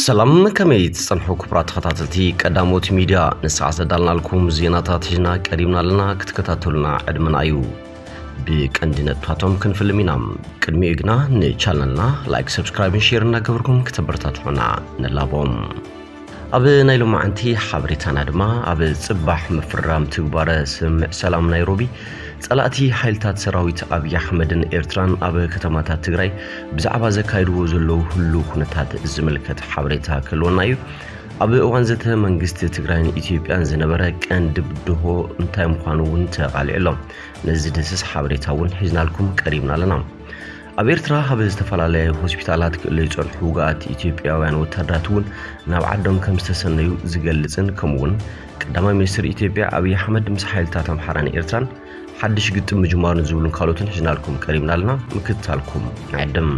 ሰላም፣ ከመይ ትጸንሑ ክቡራት ተኸታተልቲ ቀዳሞት ሚድያ? ንሰዓት ዘዳልናልኩም ዜናታት ሒዝና ቀሪብና ኣለና፣ ክትከታተሉና ዕድመና እዩ። ብቀንዲ ነጥብታቶም ክንፍልም ኢና። ቅድሚኡ ግና ንቻነልና ላይክ፣ ሰብስክራይብን ሼር እናገበርኩም ክተበረታትሑና ንላቦም። ኣብ ናይ ሎማዓንቲ ሓበሬታና ድማ ኣብ ጽባሕ ምፍራም ትግባረ ስምምዕ ሰላም ናይሮቢ ጸላእቲ ሓይልታት ሰራዊት ኣብይ ኣሕመድን ኤርትራን ኣብ ከተማታት ትግራይ ብዛዕባ ዘካይድዎ ዘለዉ ህሉው ኩነታት ዝምልከት ሓበሬታ ክህልወና እዩ። ኣብ እዋን ዘተ መንግስቲ ትግራይን ኢትዮጵያን ዝነበረ ቀንዲ ብድሆ እንታይ ምዃኑ እውን ተቓሊዑ ኣሎ። ነዚ ድስስ ሓበሬታ እውን ሒዝናልኩም ቀሪብና ኣለና። ኣብ ኤርትራ ኣብ ዝተፈላለየ ሆስፒታላት ክእለዩ ዝጸንሑ ውጉኣት ኢትዮጵያውያን ወታደራት እውን ናብ ዓዶም ከም ዝተሰነዩ ዝገልጽን ከምኡ እውን ቀዳማይ ሚኒስትር ኢትዮጵያ ኣብይ ኣሕመድ ምስ ሓይልታት ኣምሓራን ኤርትራን ሓድሽ ግጥም ምጅማሩን ዝብሉን ካልኦትን ሒዝናልኩም ቀሪብና ኣለና። ምክትታልኩም ንዕድም።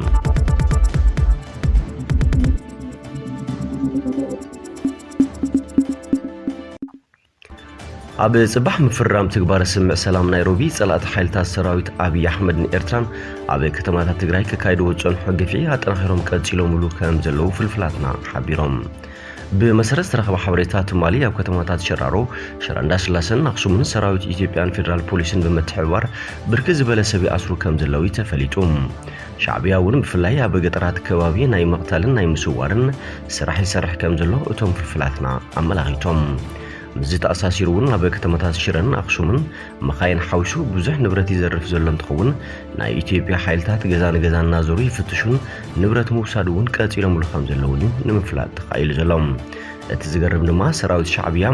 ኣብ ጽባሕ ምፍራም ትግባረ ስምምዕ ሰላም ናይሮቢ ጸላእቲ ሓይልታት ሰራዊት ኣብይ ኣሕመድን ኤርትራን ኣብ ከተማታት ትግራይ ከካይድዎ ዝጸንሑ ግፍዒ ኣጠናኺሮም ቀጺሎምሉ ከም ዘለዉ ፍልፍላትና ሓቢሮም። ብመሰረት ዝተረኸበ ሓበሬታ ትማሊ ኣብ ከተማታት ሸራሮ፣ ሽረ እንዳስላሰን ኣኽሱምን ሰራዊት ኢትዮጵያን ፌደራል ፖሊስን ብምትሕብባር ብርክት ዝበለ ሰብ ይኣስሩ ከም ዘለዉ እዩ ተፈሊጡ። ሻዕብያ እውን ብፍላይ ኣብ ገጠራት ከባቢ ናይ ምቕታልን ናይ ምስዋርን ስራሕ ይሰርሕ ከም ዘሎ እቶም ፍልፍላትና ኣመላኺቶም። ምስዚ ተኣሳሲሩ እውን ኣብ ከተማታት ሽረን ኣኽሱምን መኻይን ሓዊሱ ብዙሕ ንብረት ይዘርፍ ዘሎ እንትኸውን፣ ናይ ኢትዮጵያ ሓይልታት ገዛ ንገዛ እናዞሩ ይፍትሹን ንብረት ምውሳድ እውን ቀጺሎምሉ ከም ዘለውን እዩ ንምፍላጥ ተኻኢሉ ዘሎ። እቲ ዝገርም ድማ ሰራዊት ሻዕብያ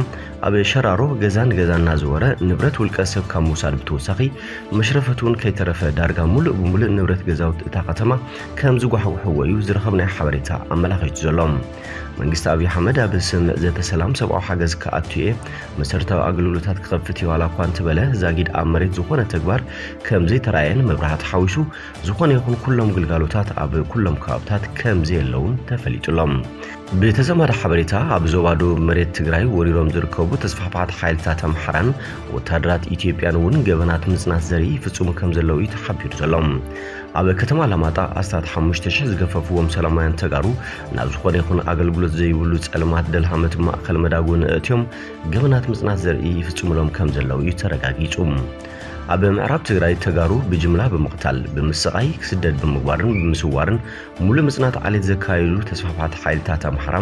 ኣብ ሸራሮ ገዛ ንገዛ እናዘወረ ንብረት ውልቀ ሰብ ካብ ምውሳድ ብተወሳኺ መሽረፈት እውን ከይተረፈ ዳርጋ ሙሉእ ብሙሉእ ንብረት ገዛውቲ እታ ከተማ ከም ዝጓሕጉሕዎ እዩ ዝረኸብናዮ ሓበሬታ ኣመላኺቱ ዘሎ። መንግስቲ ኣብይ ኣሕመድ ኣብ ስምምዕ ዘተ ሰላም ሰብኣዊ ሓገዝ ክኣቱ እየ፣ መሰረታዊ ኣገልግሎታት ክኸፍት እየ ዋላ እኳ እንተበለ፣ ዛጊድ ኣብ መሬት ዝኾነ ተግባር ከም ዘይተራእየን መብራህቲ ሓዊሱ ዝኾነ ይኹን ኩሎም ግልጋሎታት ኣብ ኩሎም ከባብታት ከም ዘየለውን ተፈሊጡ ኣሎ። ብተዛማዲ ሓበሬታ፣ ኣብ ዞባ ደቡብ መሬት ትግራይ ወሪሮም ዝርከቡ ተስፋሕፋሕቲ ሓይልታት ኣምሓራን ወታደራት ኢትዮጵያን እውን ገበናት ምጽናት ዘርኢ ይፍጽሙ ከም ዘለዉ እዩ ተሓቢሩ ዘሎ። ኣብ ከተማ ኣላማጣ ኣስታት ሓሙሽተ ሽሕ ዝገፈፍዎም ሰላማውያን ተጋሩ ናብ ዝኾነ ይኹን ኣገልግሎት ዘይብሉ ጸልማት ደልሃመት ማእከል መዳጎኒ ኣእትዮም ገበናት ምጽናት ዘርኢ ይፍጽሙሎም ከም ዘለዉ እዩ ተረጋጊጹ። ኣብ ምዕራብ ትግራይ ተጋሩ ብጅምላ ብምቕታል፣ ብምስቓይ፣ ክስደድ ብምግባርን ብምስዋርን ሙሉእ ምጽናት ዓሌት ዘካየዱ ተስፋሕፋሕቲ ሓይልታት ኣምሓራ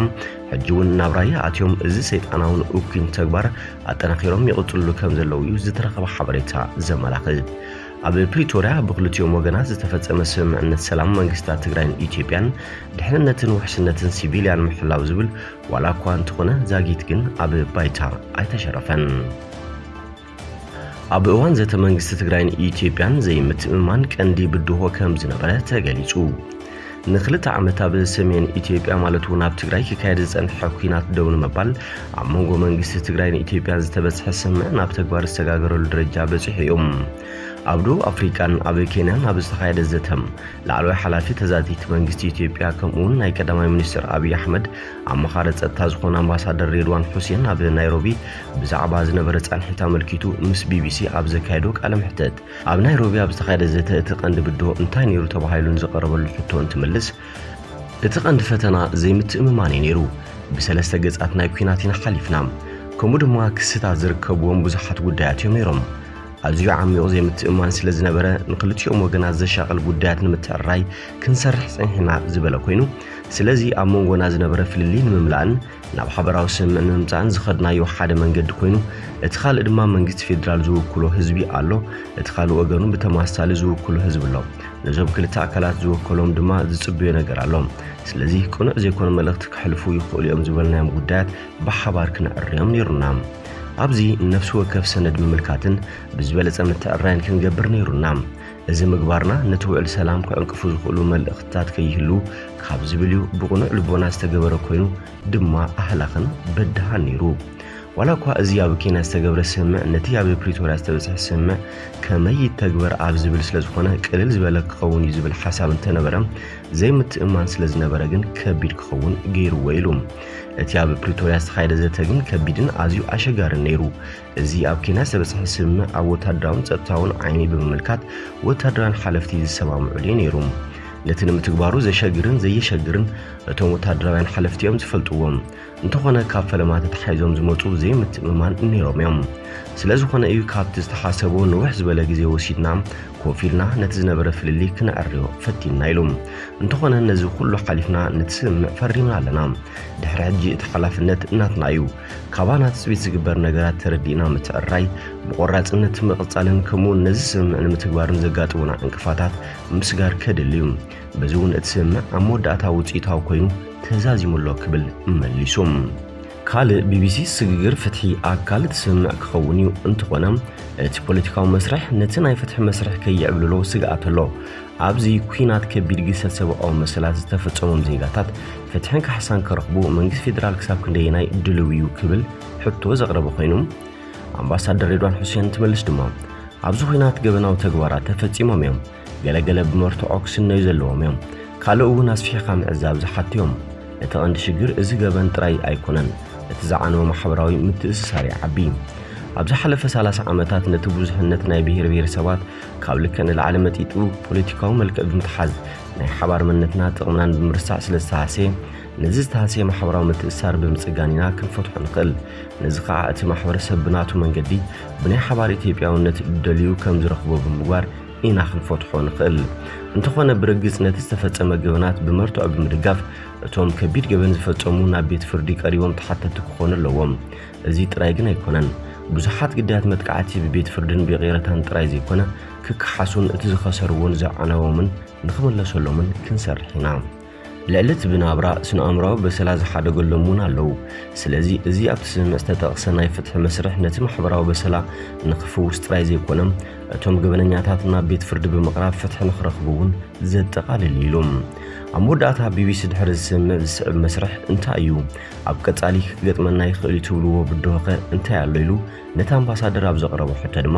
ሕጂ እውን ናብ ራያ ኣትዮም እዚ ሰይጣናውን እኩይን ተግባር ኣጠናኺሮም ይቕጽልሉ ከም ዘለዉ እዩ ዝተረኸበ ሓበሬታ ዘመላኽት። ኣብ ፕሪቶርያ ብክልቲኦም ወገናት ዝተፈጸመ ስምምዕነት ሰላም መንግስታት ትግራይን ኢትዮጵያን ድሕንነትን ውሕስነትን ሲቪልያን ምሕላው ዝብል ዋላ እኳ እንተኾነ ዛጊት ግን ኣብ ባይታ ኣይተሸረፈን። ኣብ እዋን ዘተ መንግስቲ ትግራይን ኢትዮጵያን ዘይምትእምማን ቀንዲ ብድሆ ከም ዝነበረ ተገሊጹ። ንክልተ ዓመት ኣብ ሰሜን ኢትዮጵያ ማለት እውን ኣብ ትግራይ ክካየድ ዝጸንሐ ኲናት ደው ንምባል ኣብ መንጎ መንግስቲ ትግራይን ኢትዮጵያን ዝተበጽሐ ስምምዕ ናብ ተግባር ዝተጋገረሉ ደረጃ በጺሑ እዩ። ኣብ ደቡብ ኣፍሪቃን ኣብ ኬንያን ኣብ ዝተኻየደ ዘተም ላዕለዋይ ሓላፊ ተዛዚት መንግስቲ ኢትዮጵያ ከምኡ እውን ናይ ቀዳማይ ሚኒስትር ኣብይ ኣሕመድ ኣማኻሪ ጸጥታ ዝኾነ ኣምባሳደር ሬድዋን ሑሴን ኣብ ናይሮቢ ብዛዕባ ዝነበረ ጻንሒት ኣመልኪቱ ምስ ቢቢሲ ኣብ ዘካየዶ ቃለ መሕተት፣ ኣብ ናይሮቢ ኣብ ዝተኻየደ ዘተ እቲ ቀንዲ ብድሆ እንታይ ነይሩ ተባሂሉ ንዝቐረበሉ ሕቶ እንትምልስ፣ እቲ ቀንዲ ፈተና ዘይምትእምማን እዩ ነይሩ። ብሰለስተ ገጻት ናይ ኲናት ኢና ሓሊፍና። ከምኡ ድማ ክስታት ዝርከብዎም ብዙሓት ጉዳያት እዮም ነይሮም። ኣዝዩ ዓሚቕ ዘይምትእምማን ስለ ዝነበረ፣ ንክልቲኦም ወገናት ዘሻቕል ጉዳያት ንምትዕርራይ ክንሰርሕ ጸኒሕና ዝበለ ኮይኑ፣ ስለዚ ኣብ መንጎና ዝነበረ ፍልልይ ንምምላእን ናብ ሓበራዊ ስምምዕ ንምምጻእን ዝኸድናዮ ሓደ መንገዲ ኮይኑ፣ እቲ ካልእ ድማ መንግስቲ ፌደራል ዝውክሎ ህዝቢ ኣሎ፣ እቲ ካልእ ወገኑ ብተማሳሊ ዝውክሎ ህዝቢ ኣሎ። ነዞም ክልተ ኣካላት ዝወከሎም ድማ ዝጽበዮ ነገር ኣሎ። ስለዚ ቅኑዕ ዘይኮነ መልእኽቲ ከሕልፉ ይኽእሉ እዮም ዝበልናዮም ጉዳያት ብሓባር ክነዕርዮም ነይሩና። ኣብዚ ነፍሲ ወከፍ ሰነድ ምምልካትን ብዝበለጸ ምትዕርራይን ክንገብር ነይሩና። እዚ ምግባርና ነቲ ውዕል ሰላም ክዕንቅፉ ዝኽእሉ መልእኽትታት ከይህሉ ካብ ዝብል እዩ ብቕኑዕ ልቦና ዝተገበረ ኮይኑ ድማ ኣህላኽን በድሃን ነይሩ። ዋላ እኳ እዚ ኣብ ኬንያ ዝተገብረ ስምምዕ ነቲ ኣብ ፕሪቶርያ ዝተበጽሐ ስምምዕ ከመይ ይተግበር ኣብ ዝብል ስለ ዝኾነ ቅልል ዝበለ ክኸውን እዩ ዝብል ሓሳብ እንተነበረ፣ ዘይምትእምማን ስለ ዝነበረ ግን ከቢድ ክኸውን ገይርዎ ኢሉ። እቲ ኣብ ፕሪቶርያ ዝተኻየደ ዘተ ግን ከቢድን ኣዝዩ ኣሸጋርን ነይሩ። እዚ ኣብ ኬንያ ዝተበጽሐ ስምምዕ ኣብ ወታደራውን ጸጥታውን ዓይኒ ብምምልካት ወታደራውያን ሓለፍቲ ዝሰማምዑሉ እዩ ነይሩ። ነቲ ንምትግባሩ ዘሸግርን ዘየሸግርን እቶም ወታደራውያን ሓለፍቲ እዮም ዝፈልጥዎም። እንተኾነ ካብ ፈለማ ተታሒዞም ዝመፁ ዘይምትእምማን ነይሮም እዮም። ስለ ዝኾነ እዩ ካብቲ ዝተሓሰቦ ንውሕ ዝበለ ግዜ ወሲድና ኮፍ ኢልና ነቲ ዝነበረ ፍልልይ ክነዕርዮ ፈቲንና ኢሉ። እንተኾነ ነዚ ኩሉ ሓሊፍና ነቲ ስምምዕ ፈሪምና ኣለና። ድሕሪ ሕጂ እቲ ሓላፍነት ናትና እዩ። ካባና ትፅቢት ዝግበር ነገራት ተረዲእና ምትዕራይ፣ ብቆራፅነት ምቕፃልን ከምኡውን ነዚ ስምምዕ ንምትግባርን ዘጋጥሙና ዕንቅፋታት ምስጋር ከድሊ እዩ። በዚ እውን እቲ ስምምዕ ኣብ መወዳእታ ውፅኢታዊ ኮይኑ ተዛዚሙ ኣሎ ክብል መሊሱ። ካልእ ቢቢሲ ስግግር ፍትሒ ኣካል እቲ ስምምዕ ክኸውን እዩ። እንተኾነ እቲ ፖለቲካዊ መስርሕ ነቲ ናይ ፍትሒ መስርሕ ከይዕብልሎ ስግኣት ኣሎ። ኣብዚ ኲናት ከቢድ ግህሰት ሰብኣዊ መሰላት ዝተፈጸሞም ዜጋታት ፍትሕን ካሕሳን ክረኽቡ መንግስቲ ፌደራል ክሳብ ክንደየናይ ድልው እዩ ክብል ሕቶ ዘቕረበ ኮይኑ፣ ኣምባሳደር ሬድዋን ሑሴን እንትመልስ ድማ ኣብዚ ኲናት ገበናዊ ተግባራት ተፈጺሞም እዮም። ገለገለ ብመርትዖ ክስነዩ ዘለዎም እዮም። ካልእ እውን ኣስፊሕካ ምዕዛብ ዝሓቱ እዮም። እቲ ቀንዲ ሽግር እዚ ገበን ጥራይ ኣይኮነን። እቲ ዝዓነወ ማሕበራዊ ምትእስሳር ይዓቢ። ኣብ ዝሓለፈ ሰላሳ ዓመታት ነቲ ብዙሕነት ናይ ብሄር ብሄረሰባት ካብ ልክዕ ንላዕሊ መጢጡ ፖለቲካዊ መልክዕ ብምትሓዝ ናይ ሓባር መንነትና ጥቕምናን ብምርሳዕ ስለ ዝተሃስየ፣ ነዚ ዝተሃስየ ማሕበራዊ ምትእስሳር ብምጽጋን ኢና ክንፈትሖ ንኽእል። ነዚ ኸኣ እቲ ማሕበረሰብ ብናቱ መንገዲ ብናይ ሓባር ኢትዮጵያውነት ደልዩ ከም ዝረኽቦ ብምግባር ኢና ክንፈትሖ ንኽእል። እንተኾነ ብርግጽ ነቲ ዝተፈጸመ ገበናት ብመርትዖ ብምድጋፍ እቶም ከቢድ ገበን ዝፈጸሙ ናብ ቤት ፍርዲ ቀሪቦም ተሓተቲ ክኾኑ ኣለዎም። እዚ ጥራይ ግን ኣይኮነን። ብዙሓት ግዳያት መጥቃዕቲ ብቤት ፍርድን ብይቕረታን ጥራይ ዘይኮነ ክከሓሱን እቲ ዝኸሰርዎን ዘዕነዎምን ንኽምለሰሎምን ክንሰርሕ ኢና። ልዕሊ እቲ ብናብራ ስነ ኣእምራዊ በሰላ ዝሓደገሎም እውን ኣለዉ። ስለዚ እዚ ኣብቲ ስምምዕ ዝተጠቕሰ ናይ ፍትሒ መስርሕ ነቲ ማሕበራዊ በሰላ ንኽፍውስ ጥራይ ዘይኮነ እቶም ገበነኛታት ናብ ቤት ፍርዲ ብምቕራብ ፍትሒ ንኽረኽቡ እውን ዘጠቓልል እዩ ኢሉ። ኣብ መወዳእታ ቢቢሲ ድሕሪ እዚ ስምምዕ ዝስዕብ መስርሕ እንታይ እዩ? ኣብ ቀጻሊ ክገጥመና ይኽእል እዩ ትብልዎ ብድሆኸ እንታይ ኣሎ? ኢሉ ነቲ ኣምባሳደር ኣብ ዘቕረቦ ሕቶ ድማ፣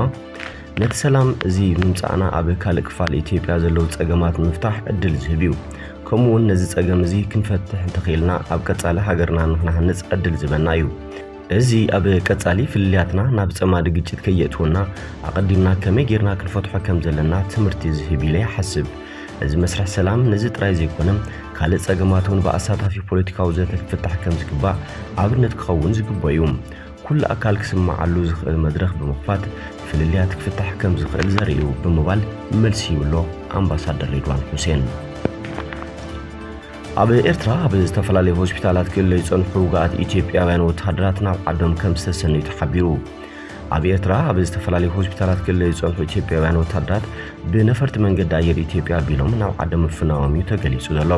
ነቲ ሰላም እዚ ምምጻእና ኣብ ካልእ ክፋል ኢትዮጵያ ዘለዉ ጸገማት ንምፍታሕ ዕድል ዝህብ እዩ። ከምኡ እውን ነዚ ጸገም እዚ ክንፈትሕ እንተኽኢልና ኣብ ቀጻሊ ሃገርና ንኽንሃንጽ ዕድል ዝህበና እዩ። እዚ ኣብ ቀጻሊ ፍልልያትና ናብ ጸማዲ ግጭት ከየእትወና ኣቐዲምና ከመይ ጌርና ክንፈትሖ ከም ዘለና ትምህርቲ ዝህብ ኢለ ይሓስብ። እዚ መስርሕ ሰላም ነዚ ጥራይ ዘይኮነ ካልእ ጸገማት እውን ብኣሳታፊ ፖለቲካዊ ዘተ ክፍታሕ ከም ዝግባእ ኣብነት ክኸውን ዝግብኦ እዩ። ኩሉ ኣካል ክስምዓሉ ዝኽእል መድረኽ ብምኽፋት ፍልልያት ክፍታሕ ከም ዝኽእል ዘርኢ እዩ ብምባል መልሲ ይብሎ ኣምባሳደር ሬድዋን ሑሴን። ኣብ ኤርትራ ኣብ ዝተፈላለዩ ሆስፒታላት ክእለዩ ዝጸንሑ ውጉኣት ኢትዮጵያውያን ወተሃደራት ናብ ዓዶም ከም ዝተሰነዩ ተሓቢሩ። ኣብ ኤርትራ ኣብ ዝተፈላለዩ ሆስፒታላት ክእለዩ ዝጸንሑ ኢትዮጵያውያን ወተሃደራት ብነፈርቲ መንገዲ ኣየር ኢትዮጵያ ኣቢሎም ናብ ዓዶም ምፍናዎም እዩ ተገሊጹ ዘሎ።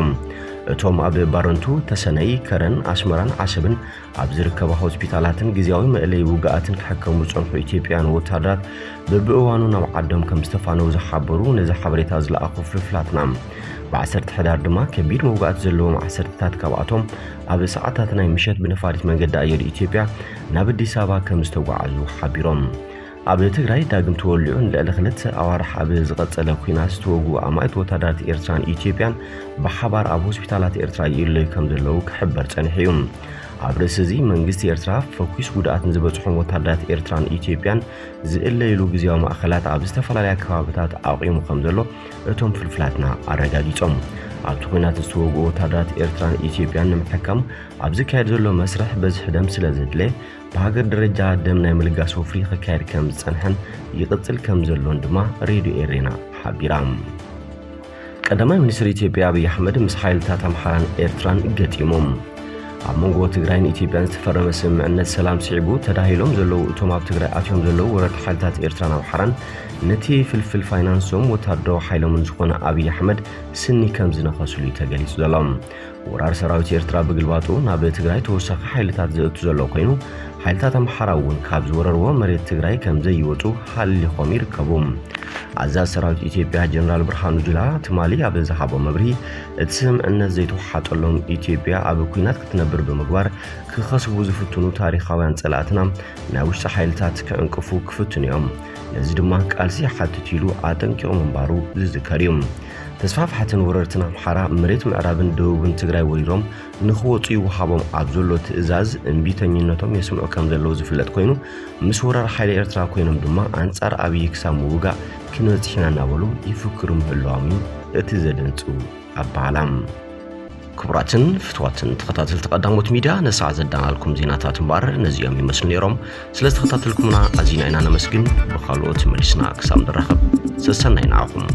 እቶም ኣብ ባረንቱ፣ ተሰነይ፣ ከረን፣ ኣስመራን ዓሰብን ኣብ ዝርከባ ሆስፒታላትን ግዝያዊ መእለዪ ውግኣትን ክሕከሙ ዝጸንሑ ኢትዮጵያውያን ወተሃደራት በብእዋኑ ናብ ዓዶም ከም ዝተፋነዉ ዝሓበሩ ነዚ ሓበሬታ ዝለኣኹ ፍልፍላትና፣ ብዓሰርተ ሕዳር ድማ ከቢድ መውጋእቲ ዘለዎም ዓሰርተታት ካብኣቶም ኣብ ሰዓታት ናይ ምሸት ብነፋሪት መንገዲ ኣየር ኢትዮጵያ ናብ ኣዲስ ኣበባ ከም ዝተጓዓዙ ሓቢሮም። ኣብ ትግራይ ዳግም ተወሊዑ ንልዕሊ ክልተ ኣዋርሕ ኣብ ዝቐጸለ ኲናት ዝተወግኡ ኣማኢት ወታደራት ኤርትራን ኢትዮጵያን ብሓባር ኣብ ሆስፒታላት ኤርትራ ይእለዩ ከም ዘለዉ ክሕበር ጸኒሑ እዩ። ኣብ ርእሲ እዚ መንግስቲ ኤርትራ ፈኲስ ጉድኣት ንዝበጽሖም ወታደራት ኤርትራን ኢትዮጵያን ዝእለይሉ ግዝያዊ ማእከላት ኣብ ዝተፈላለያ ከባብታት ኣቑሙ ከም ዘሎ እቶም ፍልፍላትና ኣረጋጊጾም። ኣብቲ ኲናት ዝተወግኡ ወታደራት ኤርትራን ኢትዮጵያን ንምሕካም ኣብ ዝካየድ ዘሎ መስርሕ በዝሒ ደም ስለ ዘድለ ብሃገር ደረጃ ደም ናይ ምልጋስ ወፍሪ ክካየድ ከም ዝጸንሐን ይቕጽል ከም ዘሎን ድማ ሬድዮ ኤሬና ሓቢራ። ቀዳማይ ሚኒስትር ኢትዮጵያ ኣብይ ኣሕመድ ምስ ሓይልታት ኣምሓራን ኤርትራን ገጢሞም። ኣብ መንጎ ትግራይን ኢትዮጵያን ዝተፈረመ ስምምዕነት ሰላም ስዒቡ ተዳሂሎም ዘለዉ እቶም ኣብ ትግራይ ኣትዮም ዘለዉ ወረርቲ ሓይልታት ኤርትራን ኣምሓራን ነቲ ፍልፍል ፋይናንሶም ወታደራዊ ሓይሎምን ዝኾነ ኣብይ ኣሕመድ ስኒ ከም ዝነኸሱሉ እዩ ተገሊጹ ዘሎ። ወራር ሰራዊት ኤርትራ ብግልባጡ ናብ ትግራይ ተወሳኺ ሓይልታት ዘእቱ ዘሎ ኮይኑ፣ ሓይልታት ኣምሓራ እውን ካብ ዝወረርዎ መሬት ትግራይ ከም ዘይወጹ ሃሊኾም ይርከቡ። ኣዛዚ ሰራዊት ኢትዮጵያ ጀነራል ብርሃኑ ጁላ ትማሊ ኣብ ዝሃቦ መብርሂ፣ እቲ ስምምዕነት ዘይተወሓጠሎም ኢትዮጵያ ኣብ ኲናት ክትነብር ብምግባር ክኸስቡ ዝፍትኑ ታሪኻውያን ጸላእትና ናይ ውሽጢ ሓይልታት ክዕንቅፉ ክፍትኑ እዮም። ነዚ ድማ ቃልሲ ይሓትት ኢሉ ኣጠንቂቑ ምንባሩ ዝዝከር እዩ። ተስፋፍሓትን ወረርትን ኣምሓራ መሬት ምዕራብን ደቡብን ትግራይ ወሪሮም ንኽወፁ ይወሃቦም ኣብ ዘሎ ትእዛዝ እምቢተኝነቶም የስምዑ ከም ዘለዉ ዝፍለጥ ኮይኑ፣ ምስ ወራር ሓይሊ ኤርትራ ኮይኖም ድማ ኣንጻር ኣብይ ክሳብ ምውጋእ ክንበጽሕ ኢና እናበሉ ይፍክሩ ምህላዎም እዩ እቲ ዘደንጹ። ኣባህላ። ክቡራትን ፍትዋትን ተኸታተልቲ ቀዳሞት ሚድያ፣ ነሳዕ ዘዳናልኩም ዜናታት እምበኣር ነዚኦም ይመስሉ ነይሮም። ስለ ዝተኸታተልኩምና ኣዚና ኢና ነመስግን። ብኻልኦት መሊስና ክሳብ ንራኸብ፣ ሰሰናይ ንዓኹም።